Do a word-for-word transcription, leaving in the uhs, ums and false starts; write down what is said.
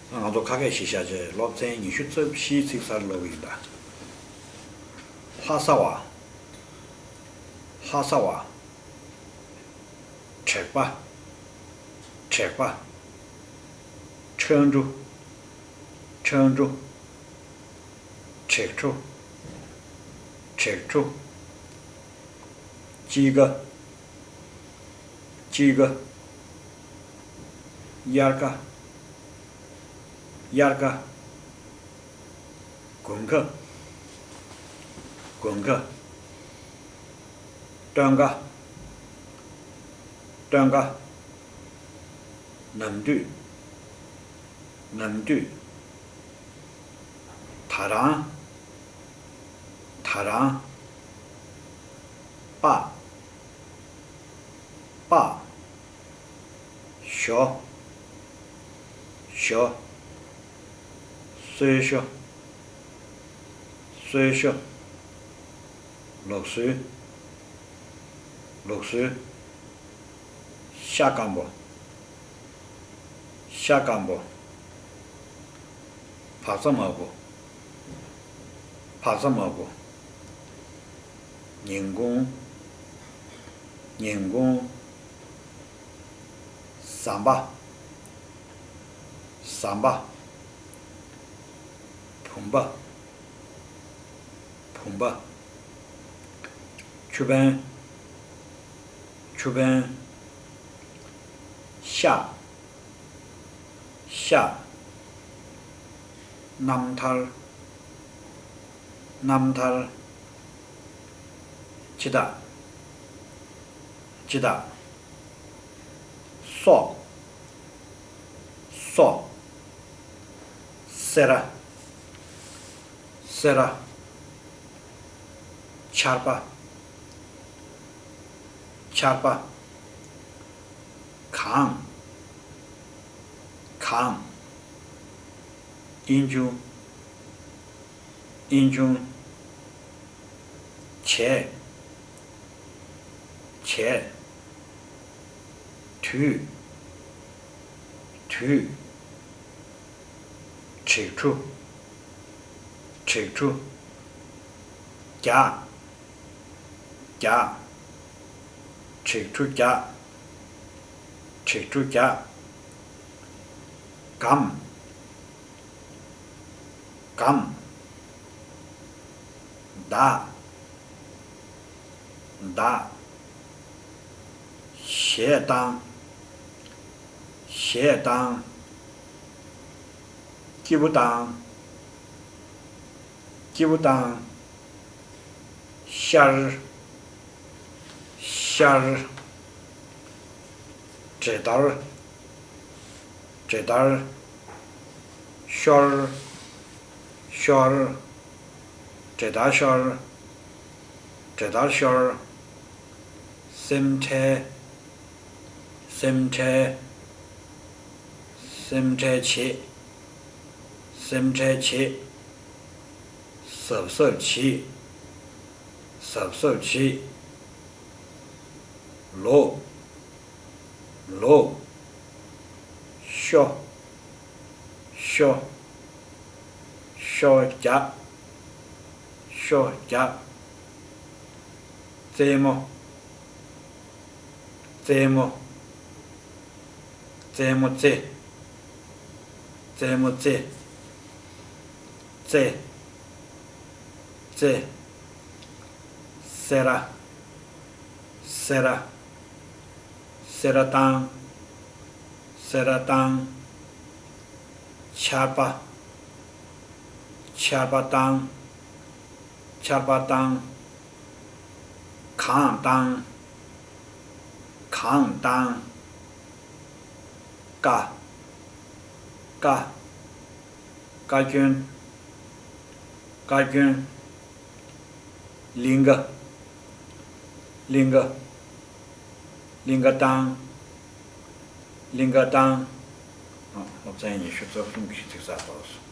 ང་ཚོ་ཁ་སྐད་བཤད་བཞག་བྱས་སློབ་ཚན་ཉི་ཤུ་རྩ་བཞིའི་ཚིག་གསར་ཀློག་གི་ཡིན་ད། ལྷ་ས་བ། ལྷ་ས་བ། དྲེག་པ། དྲེག་པ། ཁྲོན་ཏུ། ཁྲོན་ཏུ། དྲེག་ཏུ། དྲེག་ཏུ། དཔྱིད་ཀ། དཔྱིད་ཀ། དབྱར་ཁ། དབྱར་ཁ། དགུན་ཁ། དགུན་ཁ། སྟོན་ཁ། སྟོན་ཁ། ནམ་དུས། ནམ་དུས། ད་རང་། ད་རང་། པ། པ། ཞོ། ཞོ། གསོལ་ཞོ། གསོལ་ཞོ། ལུགས་སྲོལ། ལུགས་སྲོལ། ཤ་སྐམ་པོ། ཤ་སྐམ་པོ། བག་ཚ་མང་པོ། བག་ཚ་མང་པོ། ཉིན་གུང་། ཉིན་གུང་། ཟམ་པ། ཟམ་པ། བུམ་པ། བུམ་པ། ཆུ་བན། ཆུ་བན། ཤ། ཤ། རྣམ་ཐར། རྣམ་ཐར། འཆི་བདག་འཆི་བདག་སོག་སོག་སེ་ར། སེ་ར། ཆར་པ། ཆར་པ། གངས། གངས། ཨིན་ཆུང་། ཨིན་ཆུང་། བྱས། བྱས། དུས། དུས། དྲེག་ཕྲུག་དྲེག་ཕྲུག་རྒྱགས། རྒྱགས། དྲེག་ཕྲུག་རྒྱགས། དྲེག་ཕྲུག་རྒྱགས། སྒམ། སྒམ། མདའ། མདའ། གཞས་བཏང་། གཞས་བཏང་། སྐྱིད་པོ་བཏང་། སྐྱིད་པོ་བཏང་། ཤར། ཤར། འབྲས་དར། འབྲས་དར། ཤོར། ཤོར། འབྲས་དར་ཤོར། འབྲས་དར་ཤོར། སེམས་ཁྲལ། སེམས་ཁྲལ། སེམས་ཁྲལ་བྱེད། སེམས་ཁྲལ་བྱེད། གཟབ་གཟབ་བྱེད། གཟབ་གཟབ་བྱེད། ལོ། ལོ། ཤོ། ཤོ། ཤོ་རྒྱགས། ཤོ་རྒྱགས། རྩེད་མོ། རྩེད་མོ། རྩེད་མོ་རྩེ། རྩེད་མོ་རྩེ། རྩེ། རྩེ། སེ་ར། སེ་ར། སེ་ར་བཏང་། སེ་ར་བཏང་། ཆར་པ། ཆར་པ་བཏང་། ཆར་པ་བཏང་། གངས་བཏང་། གངས་བཏང་། ཀ། ཀ། ཀ་སྐྱོན། ཀ་སྐྱོན། ལིང་ག་ལིང་ག་ལིང་ག་བཏང་། ལིང་ག་བཏང་། སློབ་ཚན་ཉི་ཤུ་རྩ་གསུམ་གྱི་ཚིག་གསར་པ།